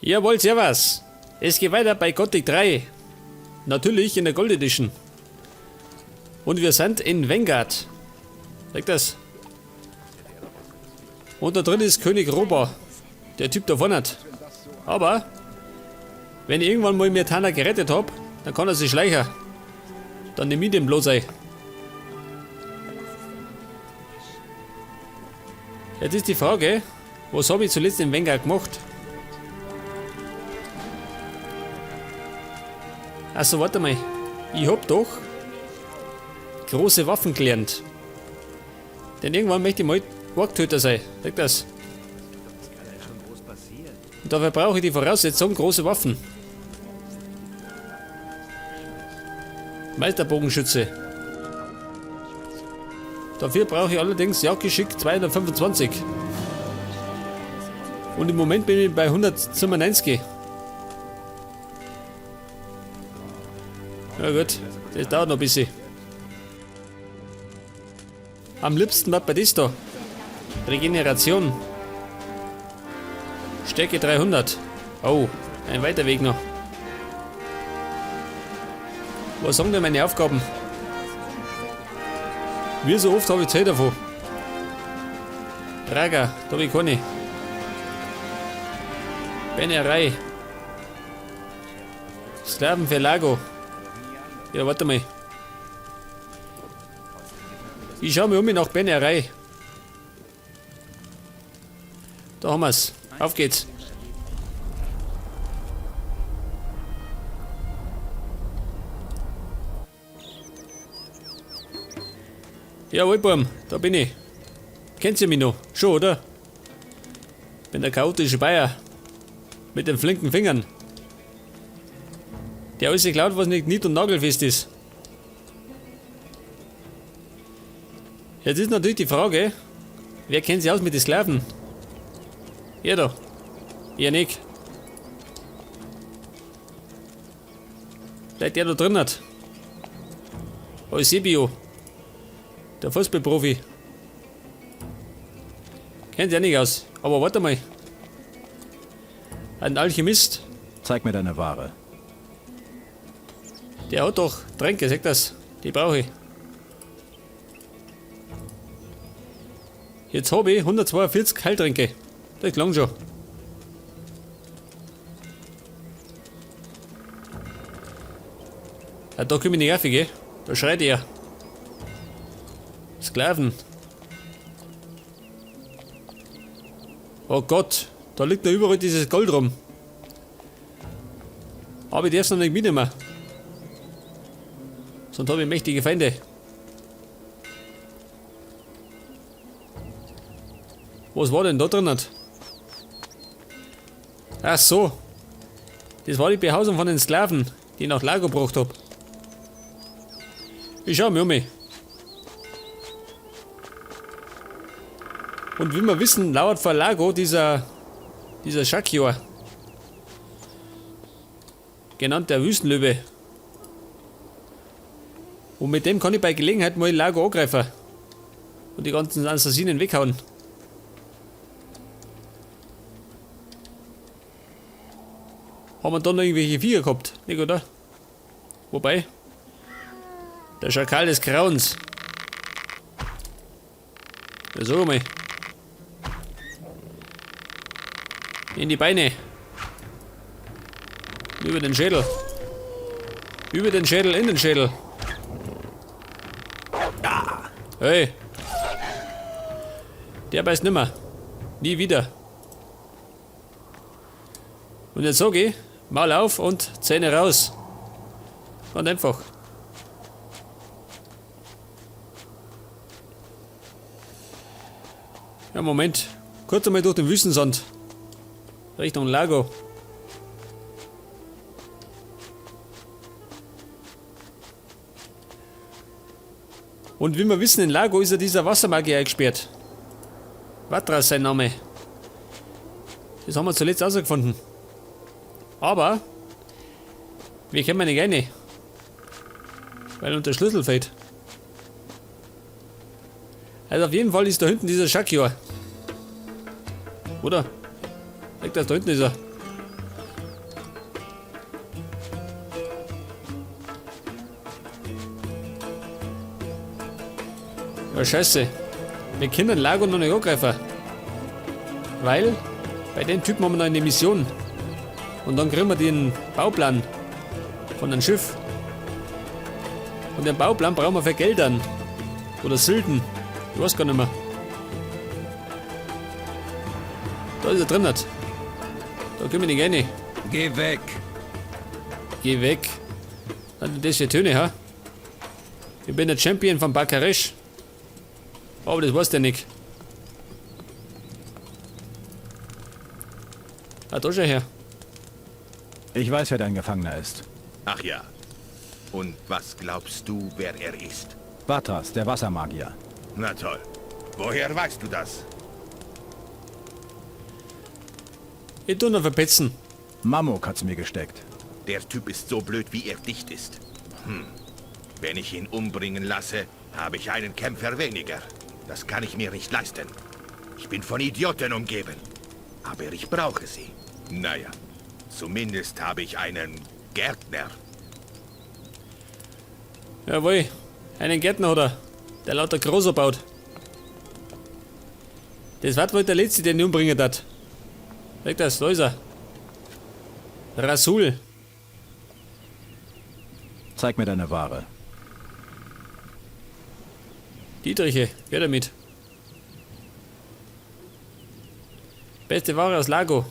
Jawohl, servus! Es geht weiter bei Gothic 3. Natürlich in der Gold Edition. Und wir sind in Vengard. Sag das. Und da drin ist König Roba. Der Typ da vorne. Aber, wenn ich irgendwann mal Myrtana gerettet hab, dann kann er sich schleichen. Dann nehme ich den bloß ein. Jetzt ist die Frage, was habe ich zuletzt in Vengard gemacht? Also warte mal, ich hab doch große Waffen gelernt. Denn irgendwann möchte ich mal Orktöter sein, sag das. Und dafür brauche ich die Voraussetzung große Waffen. Meisterbogenschütze. Dafür brauche ich allerdings Jagdgeschick 225. Und im Moment bin ich bei 197. Ja gut, das dauert noch ein bisschen. Am liebsten war bei das da. Regeneration. Stärke 300. Oh, ein weiter Weg noch. Was sagen denn meine Aufgaben? Wie so oft habe ich Zeit davon. Praga, da habe ich keine. Bennerei. Sklaven für Lago. Ja, warte mal. Ich schaue mir um nach Bennerei. Da haben wir's. Auf geht's. Jawohl, Burm, da bin ich. Kennt ihr mich noch? Schon, oder? Bin der chaotische Bayer. Mit den flinken Fingern. Der alles geklaut, was nicht nied- und nagelfest ist. Jetzt ist natürlich die Frage, wer kennt sich aus mit den Sklaven? Ihr da. Ihr nicht. Vielleicht der da drin hat. Eusebio. Der Fußballprofi. Kennt sich ja nicht aus. Aber warte mal. Ein Alchemist. Zeig mir deine Ware. Der hat doch Tränke, sag das. Die brauche ich. Jetzt habe ich 142 Heiltränke. Das klang schon. Ja, da komme ich nicht auf, gell? Da schreit er. Sklaven. Oh Gott, da liegt da überall dieses Gold rum. Aber ich darf's noch nicht mitnehmen. Sonst habe ich mächtige Feinde. Was war denn da drin? Ach so. Das war die Behausung von den Sklaven, die ich nach Lago gebracht hab. Ich schau mir um. Und wie wir wissen, lauert vor Lago dieser Schakior. Genannt der Wüstenlöwe. Und mit dem kann ich bei Gelegenheit mal Lago angreifen. Und die ganzen Assassinen weghauen. Haben wir da noch irgendwelche Viecher gehabt? Nicht, oder? Wobei. Der Schakal des Grauens. Ja, sag mal. In die Beine. Über den Schädel. Über den Schädel, in den Schädel. Hey. Der beißt nimmer. Nie wieder. Und jetzt sag ich, Maul auf und Zähne raus. Ganz einfach. Ja, Moment. Kurz einmal durch den Wüstensand. Richtung Lago. Und wie wir wissen, in Lago ist ja dieser Wassermagier eingesperrt. Vatra ist sein Name. Das haben wir zuletzt herausgefunden. Aber wir kommen nicht rein. Weil uns der Schlüssel fehlt. Also auf jeden Fall ist da hinten dieser Schakior. Oder? Sag das, da hinten ist er. Ja, scheiße. Wir können Lago noch nicht angreifen. Weil bei den Typen haben wir noch eine Mission. Und dann kriegen wir den Bauplan von einem Schiff. Und den Bauplan brauchen wir für Geldern. Oder Sylden. Ich weiß gar nicht mehr. Da ist er drin. Da können wir nicht rein. Geh weg. Geh weg. Was sind das für Töne, ha? Ich bin der Champion von Bakaresh. Aber das weiß der nicht. Ah, da schau her. Ich weiß, wer dein Gefangener ist. Ach ja. Und was glaubst du, wer er ist? Vatras, der Wassermagier. Na toll. Woher weißt du das? Ich tu noch verpetzen. Mamuk hat's mir gesteckt. Der Typ ist so blöd, wie er dicht ist. Hm. Wenn ich ihn umbringen lasse, habe ich einen Kämpfer weniger. Das kann ich mir nicht leisten. Ich bin von Idioten umgeben. Aber ich brauche sie. Naja, zumindest habe ich einen Gärtner. Jawohl. Einen Gärtner hat er, der lauter Großer baut. Das war wohl der letzte, den ich umbringen hat. Sag das, da ist er. Rasul. Zeig mir deine Ware. Dietriche, geh damit. Beste Ware aus Lago.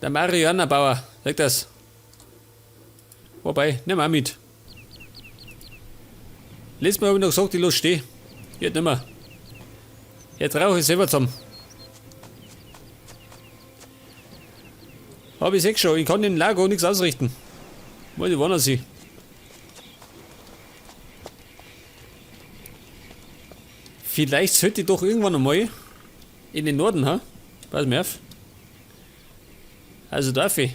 Der Marihuana-Bauer, sag das. Wobei, nimm auch mit. Letztes Mal hab ich noch gesagt, ich lass stehen. Geht nimmer. Jetzt rauche ich selber zusammen. Hab ich seh schon, ich kann im Lago nichts ausrichten. Muss ich woanders hin. Vielleicht sollte ich doch irgendwann einmal in den Norden, ha? Pass mir auf. Also darf ich.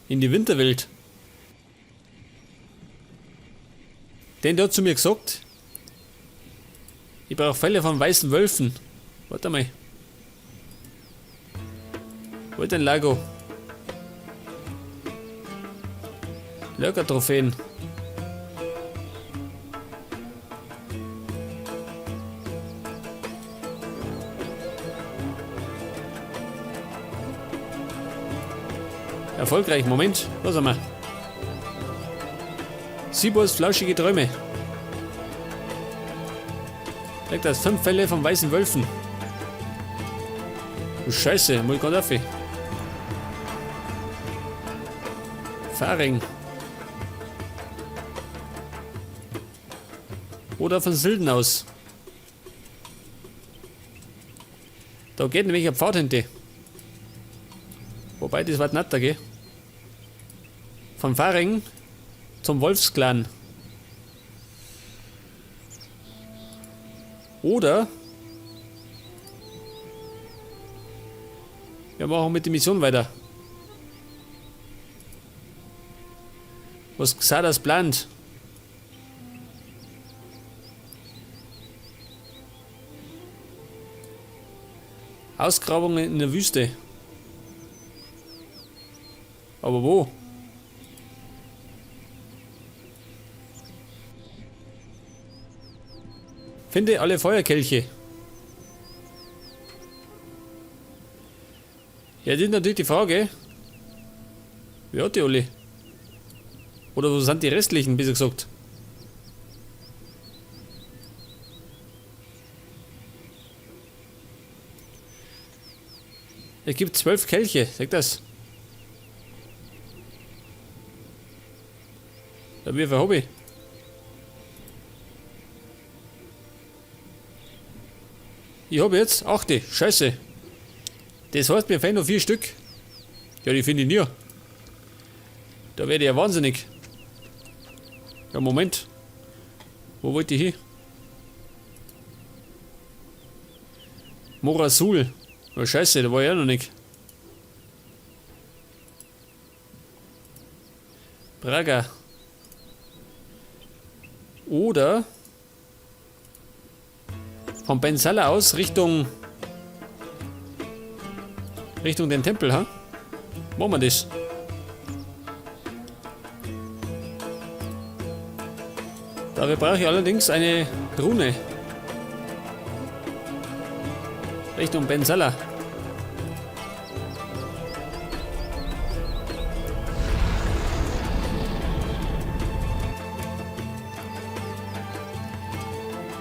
In die Winterwelt. Denn der hat zu mir gesagt, ich brauche Felle von weißen Wölfen. Warte mal. Wo ist denn Lago? Lurker-Trophäen. Erfolgreich, Moment, was haben wir? Sibors flauschige Träume. Zeigt das, 5 Fälle von weißen Wölfen. Du Scheiße, muss ich gar nicht auf. Faring. Oder von Silden aus. Da geht nämlich ein Pfad hinter. Wobei, das war nicht da, gell? Von Faring zum Wolfsclan. Oder wir machen mit der Mission weiter. Was Xardas plant. Ausgrabungen in der Wüste. Aber wo? Finde alle Feuerkelche. Ja, das ist natürlich die Frage. Wer hat die alle? Oder wo sind die restlichen, besser gesagt? Es gibt 12 Kelche, sag das. Da wie viel hab ich? Ich hab jetzt 8, Scheiße. Das heißt, mir fehlen noch 4 Stück. Ja, die finde ich nie. Da werde ich ja wahnsinnig. Ja, Moment. Wo wollte ich hin? Morasul. Oh, Scheiße, da war ich ja noch nicht. Braga. Oder von Bensala aus Richtung den Tempel, ha? Machen wir das. Dafür brauche ich allerdings eine Rune. Richtung Benzella.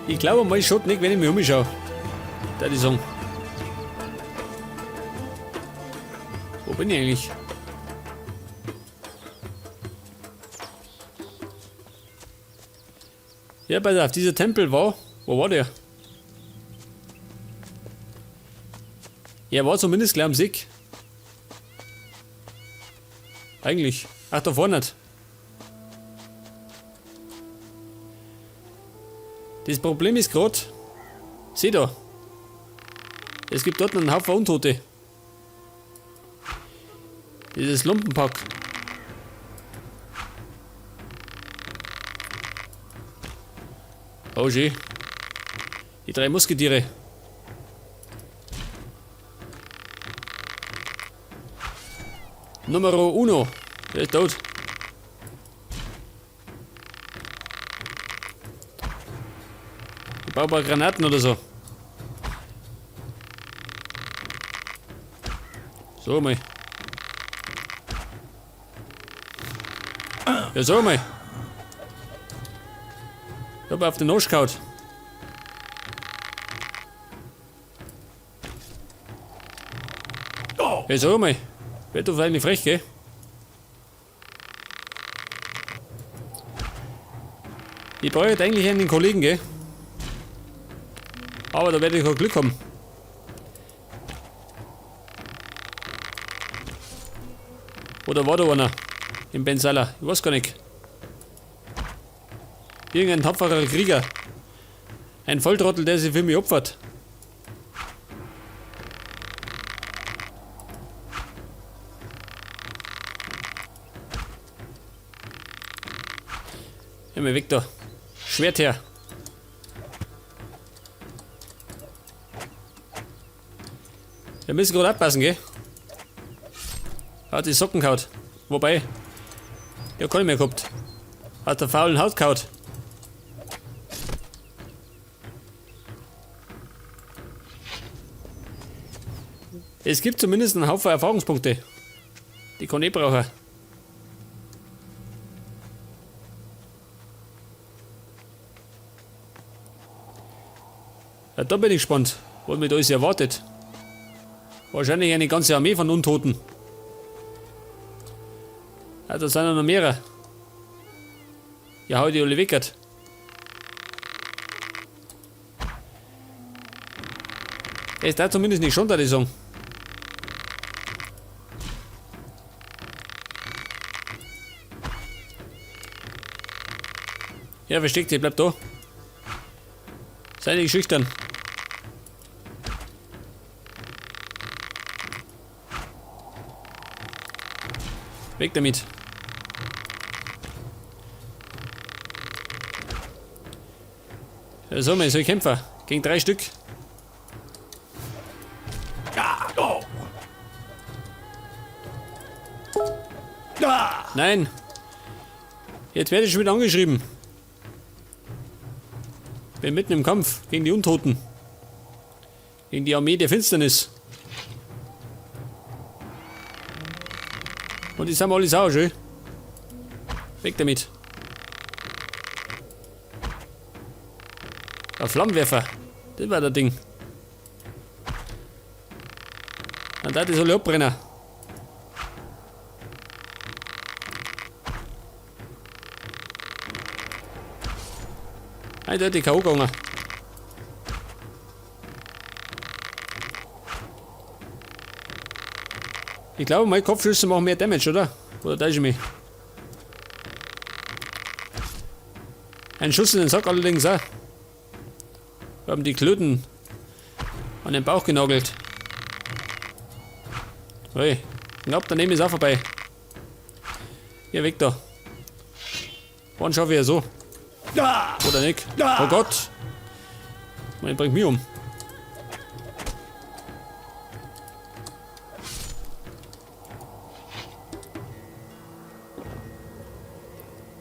Ich glaube mal, schaut nicht, wenn ich mich umschaue. Da die sagen. Wo bin ich eigentlich? Ja, pass auf, dieser Tempel war. Wo war der? Er war zumindest gleich am Sieg. Eigentlich. Ach, da vorne nicht. Das Problem ist grad, seh da, es gibt dort einen Haufen Untote. Dieses Lumpenpack. Oh je. Die drei Musketiere. Numero uno. Der ist tot. Ich brauche ein paar Granaten oder so. So mal. Ja, so mal. Ich hab auf den Arsch gehauen. Ja, sag mal. Werd doch eigentlich frech, gell? Ich brauche jetzt eigentlich einen Kollegen, gell? Aber da werde ich auch Glück haben. Oder war da einer? Im Benzala? Ich weiß gar nicht. Irgendein tapferer Krieger. Ein Volltrottel, der sich für mich opfert. Immer weg da. Schwert her. Wir müssen gerade abpassen, gell? Hat die Socken gehaut. Wobei, der hat keine mehr gehabt. Hat der faulen Haut gehaut. Es gibt zumindest einen Haufen Erfahrungspunkte. Die kann ich brauchen. Ja, da bin ich gespannt, was mich da alles erwartet. Wahrscheinlich eine ganze Armee von Untoten. Ja, da sind ja noch mehrere. Ja, hau die alle weg. Er ist da zumindest nicht schon, da die sagen. Ja, versteck dich, bleib da. Sei nicht schüchtern. Weg damit. Ja, so, mein, so Kämpfer. Gegen 3 Stück. Nein. Jetzt werde ich schon wieder angeschrieben. Bin mitten im Kampf gegen die Untoten. Gegen die Armee der Finsternis. Und die sind alle sauer, schön. Weg damit. Ein Flammenwerfer. Das war das Ding. Dann da die soll ich abbrennen. Eindeutig K O gegangen. Ich glaube, meine Kopfschüsse machen mehr Damage, oder? Oder täusche ich mich? Ein Schuss in den Sack allerdings auch. Wir haben die Klöten an den Bauch genagelt. Hey, knapp daneben ist auch vorbei. Hier, weg da. Wann schaffe ich ja so? Oder nicht? Oh Gott! Man bringt mich um.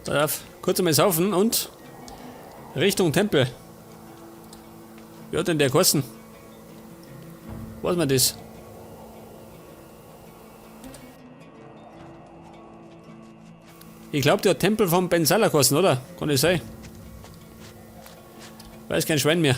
Pass auf, kurz einmal saufen und Richtung Tempel. Wie hat denn der geheißen? Weiß man das? Ich glaube, der Tempel von Bensala geheißen, oder? Kann das sein? Weiß kein Schwein mehr.